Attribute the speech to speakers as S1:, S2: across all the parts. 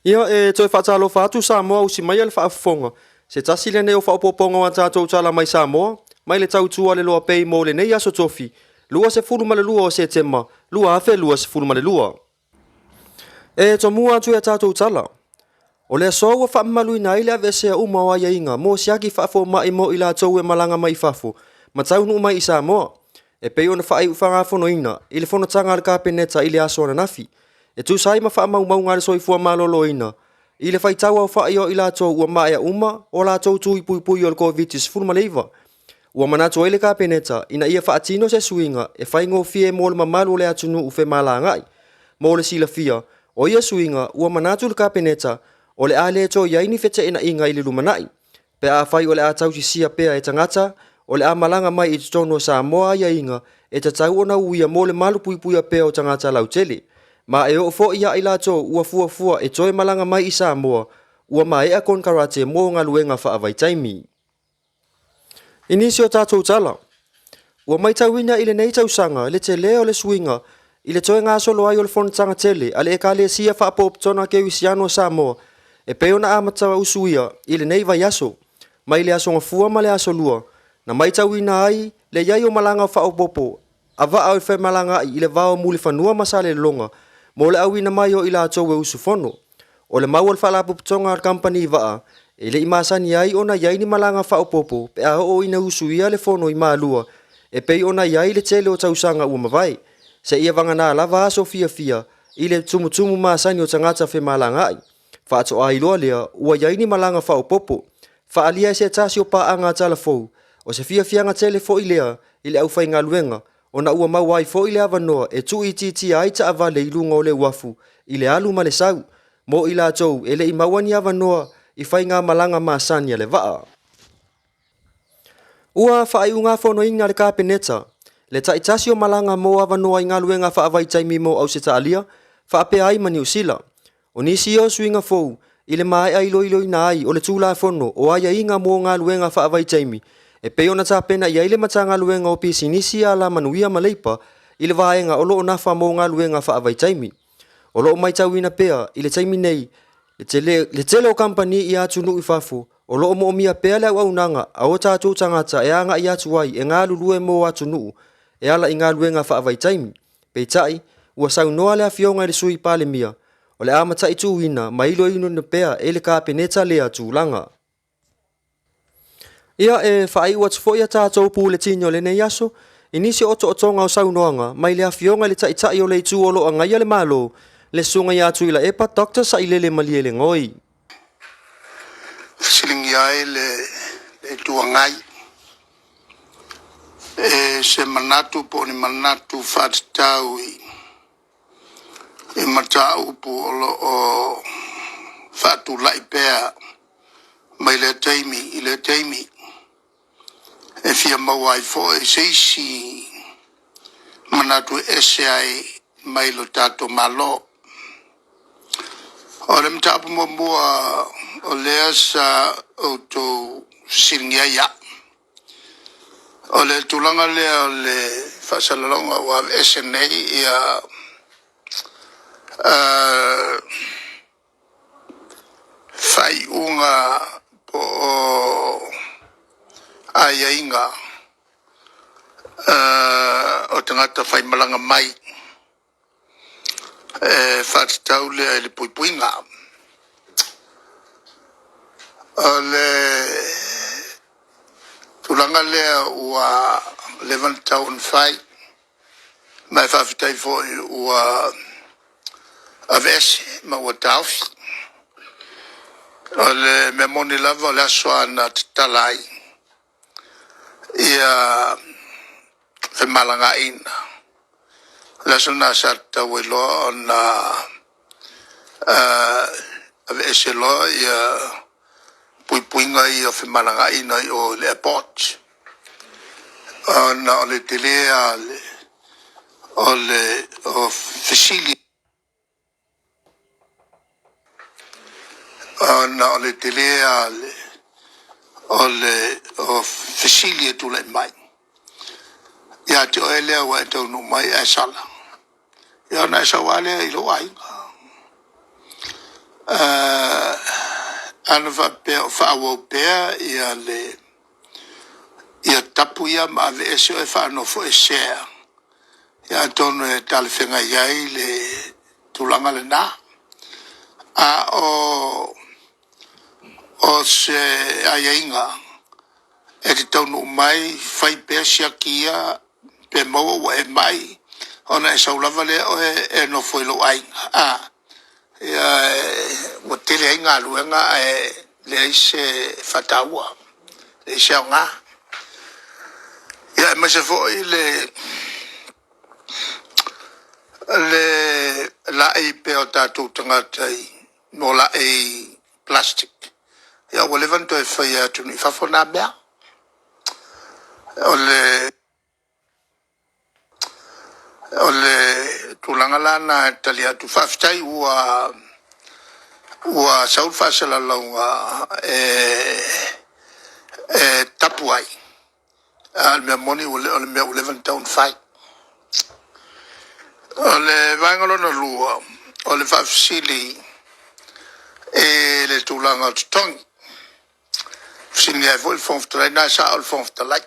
S1: Ia, e toe faatalofa atu Samoa usi maia le faafofoga. Se tasi lenei o faaopoopoga o a tatou tala mai Samoa, mai le tautua a le Loa Pay mo lenei aso tofi, 22 o Setema 2022. E tomua atu i a tatou tala. O le aso ua faamamaluina ai le aveesea uma o aiaiga mo siaki faafoma'i mo i latou e malaga mai i fafo ma taunuu mai i Samoa, e pei ona faaiufagafonoina i le fonotaga a le Kapeneta i le aso ananafi, e tusa ai ma faamaumauga a le Soifua Maloloina i le faitau aofai o i latou ua maea uma o latou tui puipui o le Koviti-19. Ua manatu ai le Kapeneta ina ia faatino se suiga e faigofie mo le mamalu o le atunuu femalagaai. Mo le silafia, o ia suiga ua manatu le Kapeneta o le a le toe i ai ni feteenaiga i le lumanai, pe afai o le a tausisia pea e tagata o le a malaga mai i totonu o Samoa aiaiga e tatau ona uia mo le malupuipuia pea o tagata lautele. Ma e oo foi ia i latou ua fuafua e toe malaga mai i Samoa ua maea konekarate mo galuega faavaitaimi. I nisi o tatou tala, ua matauina i lenei tausaga le tele o le suiga i le toe gasolo ai o le fonotaga tele a le Ekalesia Faapopotona Kerisiano a Samoa e pei ona amata usuia i lenei vaiaso. Mai le Aso Gafua ma le Aso Lua, na matauina ai le i ai o malaga faaopoopo a vaa o le femalagaai i le va o Mulifanua ma Salelologa mo le auina mai o i latou e usufono. O le mau a le Faalapotopotoga a le Kamupani Vaa, e le i masani ai ona i ai ni malaga faaopoopo pe a oo ina usuia le fono i Malua e pei ona i ai le tele o tausaga ua mavae, seia vagana lava aso fiafia i le tumutumu masani o tagata femalagaai. Faatoa iloa lea ua i ai ni malaga faaopoopo. Faaalia e se tasi o paaga a Talafou, o se fiafiaga tele foi lea i le aufaigaluega ona ua maua ai foi le avanoa e tuuitiitia ai taavale i luga o le uafu i le alu ma le sau, mo i latou e le i maua ni avanoa i faigamalaga masani a le vaa. Ua faaiugafonoina le Kapeneta le taitasi o malaga mo avanoa i galuega faavaitaimi mo Ausetalia faapea ai ma Niu Sila. O nisi o suiga fou i le maea iloiloina ai o le Tulafono o Aiaiga mo Galuega Faavaitaimi e pei ona tapena i ai le Matagaluega o Pisinisi, Alamanuia ma Leipa i le vaega o lo o nafa mo galuega faavaitaimi. O lo o matauina pea i le taimi nei le tele, le tele o kamupani i atunuu i fafo o lo o moomia pea le auaunaga a o tatou tagata e agai atu ai e galulue mo atunuu e ala i galuega faavaitaimi. Peitai, ua saunoa le Afioga i le Sui Palemia, o le a mataituina ma iloiloina pea e le Kapeneta lea tulaga. Ia, e faaiu atu foi a tatou puletini o lenei aso i nisi o otootoga o saunoaga mai le Afioga i le Taitai o le Itu o lo o agaia le Malo, le Susuga ia Tuilaepa Doctor Sailele Malielegaoi.
S2: Fesiligia ai le Itu Agai e se manatu po o ni manatu faatatau i mataupu o lo o faatulai pea mai lea taimi i lea taimi, e fia maua ai foi se isi manatu e ese ai mai lo tatou Malo. O le mataupu muamua o lea sa outou fesiligia ai au, o le tulaga lea o le faasalalauga ua aveese nei faaiuga po o aiaiga o tagata faimalaga mai e faatatau lea i le puipuiga. O le tulaga lea ua leva ona tatau ona fai, ma e faafetai foi ua aveese ma ua taofi. O le mea moni lava o le aso lava na tatala ai femalagaaiga, o le aso lena sa tatau ai loa ona aveese loa puipuiga ia o femalagaaiga i o i le airport, ona o le tele lava o fesili ona o le tele lava o fesili e tulai mai ia te oe lea ua e taunuu mai ae sala, ia ona e sau lava lea i lou aiga. Ana faapea o faaauau pea tapu ia ma aveese oe faanofoesea, ia atonu e talafeagai ai le tulaga lena. A o se aiaiga e te taunuu mai fai pea siaki ia pe maua ua e mai, ona e sau lava lea oe e nofo i lou aiga, ia, ua tele ai galuega ae leai se faataua, leai se aoga. Aemaise foi le laei pea o tatou tagata i laei plastic, ia ua leva ona toe faia e atunuu i fafo na mea. O le tulaga la lena e tali atu. Faafetai ua sau le faasalalauga e tapu ai, a o le mea moni o le mea ua leva ona tatau ona fai. O le vaega lona lua, o le faafesili i le tulaga o totogi, na fesiligia ai foi le Fofoga Fetalai. O lena e sao le Fofoga Fetalai,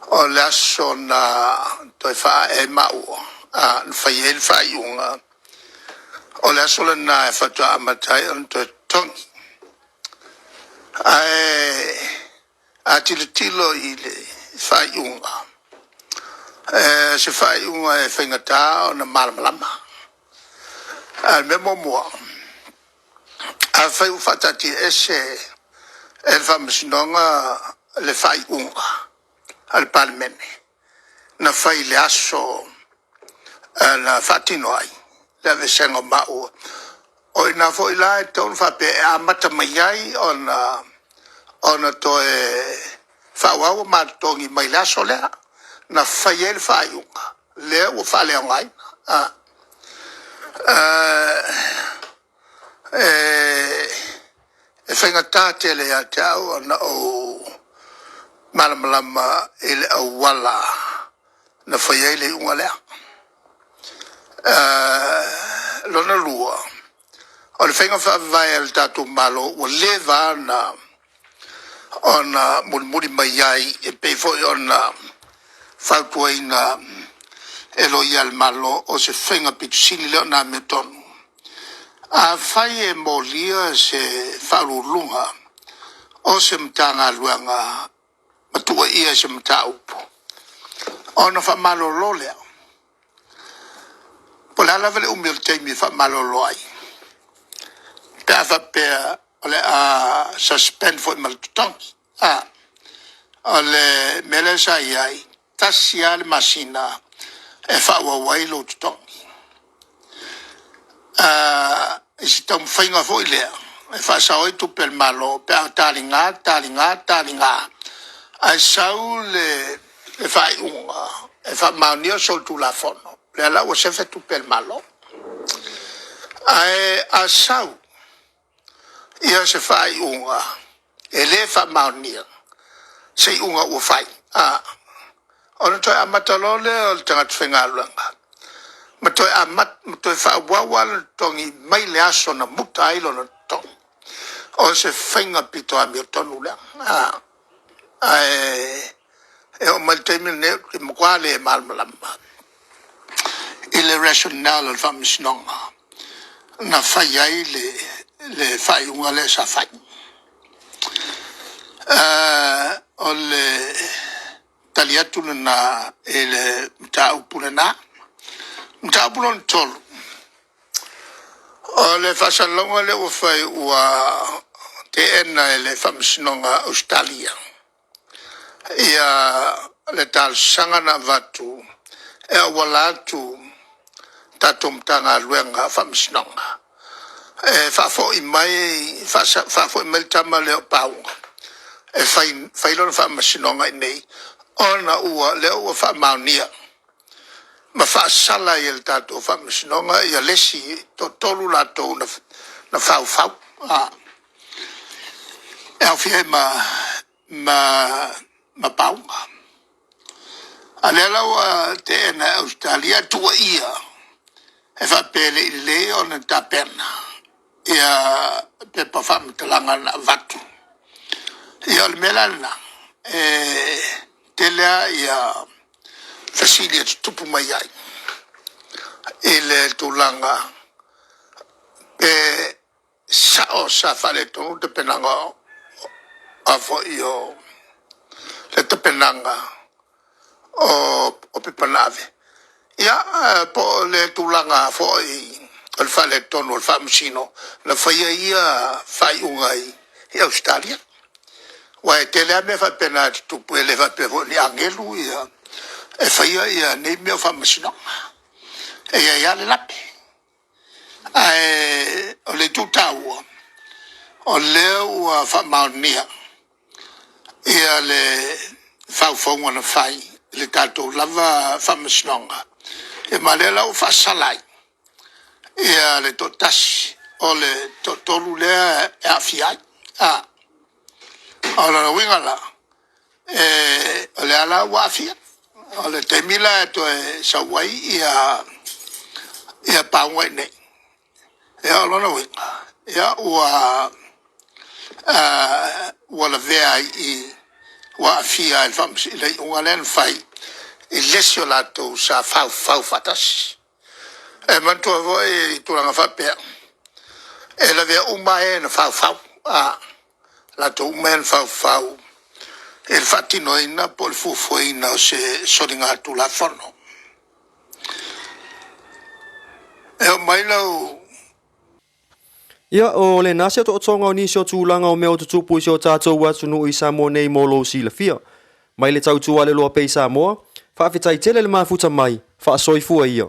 S2: o le aso na toe faaae ai maua na fai ai le faaiuga, o le aso lena faatoa amata ai ona toe totogi. Ae a tilotilo i le faaiuga, o se faaiuga e faigata ona malamalama. A o le mea muamua, afai ua faataatiaese e le Faamasinoga le faaiuga a le Palemene na fai i le aso na faatino ai le aveeseina o maua, o i ina foi la e tatau ona faapea e amata mai ai ona toe faaauau o ma totogi mai le aso lea na fai ai le faaiuga lea ua faaleaogaina. E faigata tele ia te au ona ou malamalama i le auala na fai ai le iuga lea. Lona lua, o le faiga faavae a le tatou Malo ua leva lava ona mulimuli mai ai e pei foi ona fautuaina e Loia a le Malo, o se faiga aupito sili lea ona amiotonu. Afai e molia se Ofisa Sili o Pulega o se Matagaluega ma tuuaia i se mataupu, ona faamalolo lea. Po o le a lava le umi o le taimi e faamalolo ai, pe a faapea o le a suspend foi ma le totogi. O le mea lea sa i ai, e tasi lava le masina e faaauau ai lou totogi. I se taumafaiga foi lea e faasao ai tupe a le Malo pe a taliga, taliga, taliga, ae sau le faaiuga e faamaonia le solitulafono, lea la ua sefe tupe a le Malo. Ae a sau se faaiuga e le faamaonia se iuga ua fai, ona toe amata loa lea o le tagata faigaluega ma toe faaauau lava lona totogi mai le aso na muta ai lona totogi. O se faiga pito amiotonu lea, ae oo mai i le taimi lenei ou te matua le malamalama i le rationale a le Faamasinoga na fai ai le faaiuga lea sa fai. O le tali atu lena i le mataupu lena. O le mataupu lona tolu, o le faasalalauga lea ua fai ua teena e le Faamasinoga a Ausetalia le talosaga na avatu e auala atu i le tatou Matagaluega o Faamasinoga e faafoi mai le tama lea o Pauga e fai lona faamasinoga i inei, ona o lea ua faamaonia ma faasala ai e le tatou Faamasinoga le isi, e toatolu latou na faufau, e aofia ai ma Pauga. A o lea la ua teena e Ausetalia, e tuuaia e faapea e le i lelei ona tapena. ia pepa faamatalaga na avatu. Ia o le mea la lena, e tele lava ia fesili e tutupu mai ai i le tulaga pe sao sa faaletonu tapenaga a foi o le tapenaga o pepa na ave. Ia, po o le tulaga foi o le faaletonu o le Faamasino na faia ia faaiuga i Ausetalia. Aua e tele lava mea faapena e tutupu, e le faapea foi o ni agelu e faia nei mea o faamasinoga. E i ai lava le lape. Ae o le itu taua, o lea ua faamaonia le faufauga na fai i le tatou lava Faamasinoga, ma o lea la ua faasala ai le toatasi o le toatolu lea e aafia ai. O lona uiga la, o lea la ua aafia. O le taimi la e toe sau ai pauga i inei, o lona uiga, ua lavea ai i i, ua aafia ai i le iuga lea na fai i le isi o latou sa faufau faatasi. E manatua foi tulaga faapea, e lavea uma lava e na faufau, latou uma ia na faufau i le faatinoina po o le fuafuaina o se soligatulafono. E oo mai lau
S1: Ia, o lena se otootoga o nisi o tulaga o mea o tutupu i si o tatou atunuu i Samoa nei mo lou silafia. Mai le tautua a le Loa Pay Samoa, faafetai tele le mafuta mai, faasoifua ia.